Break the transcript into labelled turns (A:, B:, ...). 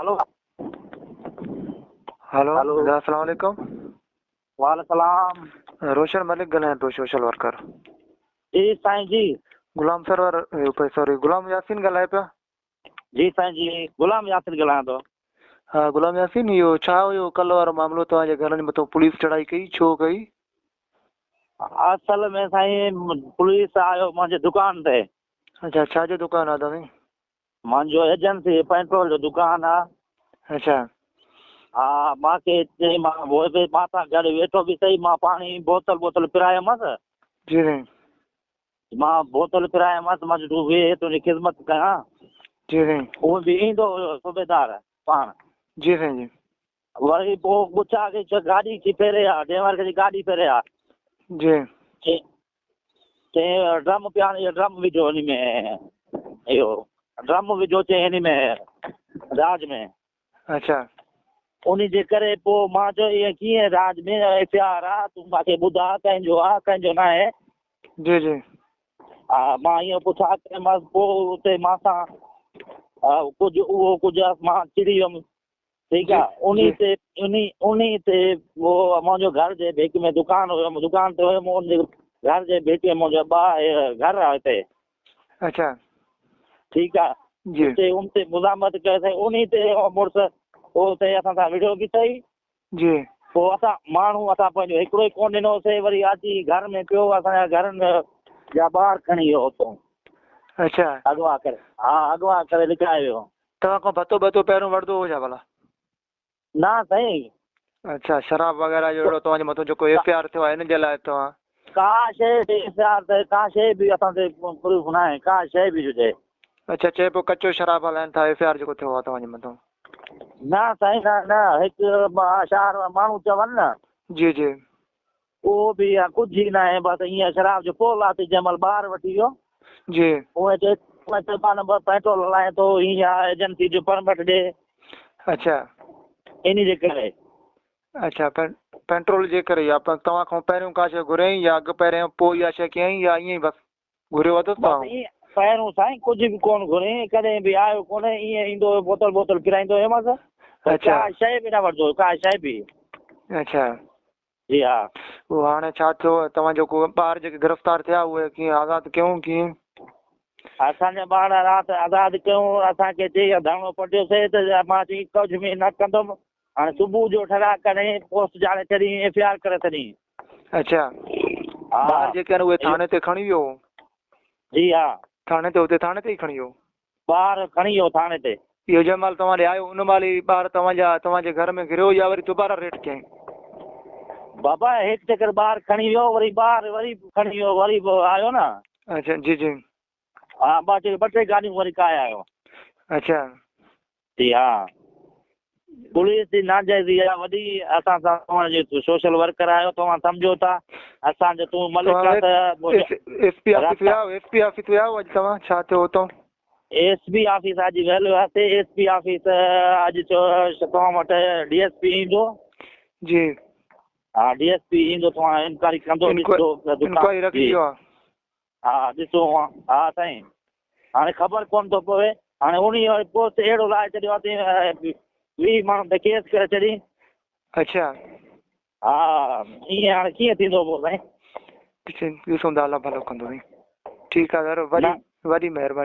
A: هلو.
B: هلو.
A: هلو.
B: السلام عليڪم.
A: وعليڪم السلام.
B: روشن ملڪ ڳالهايان پيو، سوشل ورڪر.
A: جي سائين جي.
B: غلام سرور، سوري، غلام ياسين ڳالهائي پيا؟
A: جي سائين جي، غلام ياسين ڳالهايان ٿو.
B: ها غلام ياسين، اهو ڇا هيو ڪلهه وارو معاملو؟ توهان جي گهرن جي مٿان پوليس چڙهائي ڪئي، ڇو ڪئي؟
A: اصل ۾ سائين پوليس آيو منهنجي دڪان تي.
B: اڇا، ڇا جو دڪان آهي توهان؟
A: منهنجو ايجنسي پيٽرول جو دڪان آهي.
B: اڇا.
A: ها، مان کي چئي، مان مان سان گڏ ويٺو به صحيح، مان پاڻي بوتل بوتل پرايومانس.
B: جي سائين.
A: مان بوتل پرايومانس، مان چيو تون ويهه، تنهنجي خدمت ڪيان.
B: جي سائين.
A: اهو به ايندو هيو صوبيدار پاڻ.
B: جي سائين جي.
A: وري پوءِ پڇا ڪه گاڏي ڪي ڦيري آهي، ڊرائيور کي گاڏي ڦيري آهي.
B: جي.
A: چئي ڊرم پيا، اهو ڊرم وجهو هن ۾، اهو ڊرم وجهو، چئي هن ۾ راج ۾.
B: اڇا.
A: ان جي ڪري پوءِ مان چيو ائين ڪيئن راج ۾ ايف I R آهي، تون مون کي ٻڌاءِ ڪنهن جو آهي ڪنهن جو نه آهي.
B: جي جي.
A: ها، مان ائين پڇا ڪيومانس، پوءِ اتي مان سان ڪجهه اهو ڪجهه مان چڙي ويم، ٺيڪ آهي. ان تي ان ان تي پوءِ منهنجو گهر جي ڀيڪ ۾ دڪان هيو، دڪان تي هيم، ان جي گهر جي ڀيڪ ۾ منهنجو ٻا گهر آهي هتي.
B: اڇا.
A: ٺيڪ آهي.
B: جي.
A: اتي ان تي مزاحمت ڪيوسين، ان تي مڙس پوءِ اتي اسان سان وڙهيو به اٿئي.
B: جي.
A: پوءِ اسان ماڻهو اسان پنهنجو هڪڙو ئي ڪونه ڏنوسين، وري اچي گهر ۾ پيو، اسان جا گهرن ۾ جا ٻار کڻي ويو هتان.
B: اڇا.
A: اغوا ڪري، ها، اغوا ڪري لڪائي ويو.
B: توهان کان ڀتو ڀتو پهريون ورتو هو ڇا ڀلا؟
A: نه سائين.
B: اڇا، شراب وغيره جو اهڙو توهان جي مٿان جيڪو ايف I R ٿيو آهي، هن جي لاءِ توهان
A: ڪا شيءِ ايف I R تي ڪا شيءِ به اسان تي پروف نه آهي، ڪا شيءِ به هجي.
B: اڇا، چئي پيو ڪچو شراب هلائين ٿا، ايف I R جيڪو ٿيو آهي توهان جي مٿان.
A: نه سائين، نه نه، هڪ شهر ماڻهو چون نه.
B: جي جي.
A: اهو به ڪجهه ئي نه آهي، بس ائين شراب جو پول آهي. جنهن مهل ٻار وٺي ويو،
B: جي.
A: اهي چئي پاڻ پيٽرول هلائي ٿو، هيئن ايجنسي جو پرمٽ ڏي.
B: اڇا.
A: ان جي ڪري.
B: اڇا، پيٽرول جي ڪري. يا توهان کان پهريون ڪا شيءِ گهريئين يا اڳ پهريون پوءِ اها شيءِ ڪيئين يا ائين ئي بس گهريو اٿس
A: بس
B: توهان؟
A: ائين پهريون سائين ڪجهه به ڪونه گهري، ڪڏهن به آيو ڪونه، ائين ايندو هيو، بوتل بوتل پرائيندو هيومانس.
B: اڇا.
A: ڪا شيءِ به نه وٺندو هيو، ڪا شيءِ به.
B: اڇا.
A: جي ها.
B: اهو هاڻي ڇا ٿيو؟ توهان جيڪو ٻار جيڪي گرفتار ٿيا، اهي ڪيئن آزاد ڪيون ڪيئن؟
A: اسان جا ٻار رات آزاد ڪيون. اسان کي چئي ڌرڻو پٽيوسين ته مان چئي ڪجهه به نه ڪندم. هاڻي صبح جو ٺهراءُ ڪري پوسٽ ڄاڻي ڇڏي، ايف I R ڪري ڇڏي.
B: اڇا.
A: ها.
B: ٻار جيڪي آهن اهي ٿاڻي تي کڻي ويو؟
A: جي ها.
B: ٿاڻي تي، اتي ٿاڻي تي ئي کڻي ويو؟
A: ٻار کڻي ويو ٿاڻي تي.
B: اهو جنهن مهل توهان ڏي آيو، ان مهل ئي ٻار توهان جا توهان جي گهر ۾ گهريو يا وري دوباره ريڊ ڪيائين؟
A: بابا، هڪ چڪر ٻار کڻي ويو، وري ٻار وري کڻي ويو، وري آيو نه.
B: اڇا، جي جي.
A: ها، ٻه ٽي ٻه ٽي گاڏيون وري ڪاهي آيو.
B: اڇا.
A: جي ها، پوليس جي ناجائزي آهي وڏي اسان سان. توهان جي سوشل ورڪر آهيو، توهان سمجهو ٿا اسان جو. تون ملڪ آهي ته
B: ايس پي آفيس ويا؟ ايس پي آفيس ويا اڄ توهان؟ ڇا ٿيو هتان؟
A: ايس پي آفيس اڄ ويل هئاسين. ايس پي آفيس اڄ چيو توهان وٽ ڊي ايس پي ايندو.
B: جي.
A: ها، ڊي ايس پي ايندو، توهان انڪوائري ڪندو، ڏسندو.
B: انڪوائري رکي ويو آهي؟
A: ها، ڏسو. ها سائين، هاڻي خبر ڪونه ٿو پوي. هاڻي ان پوسٽ اهڙو لاهي ڇڏيو آهي، 20 ماڻهو تي ڪيس ڪري ڇڏي.
B: اڇا.
A: ها، ائين هاڻي ڪيئن ٿيندو پوءِ سائين؟
B: ڏسون ٿا، الله ڀلو ڪندو. ٺيڪ آهي سر، وڏي وڏي مهرباني.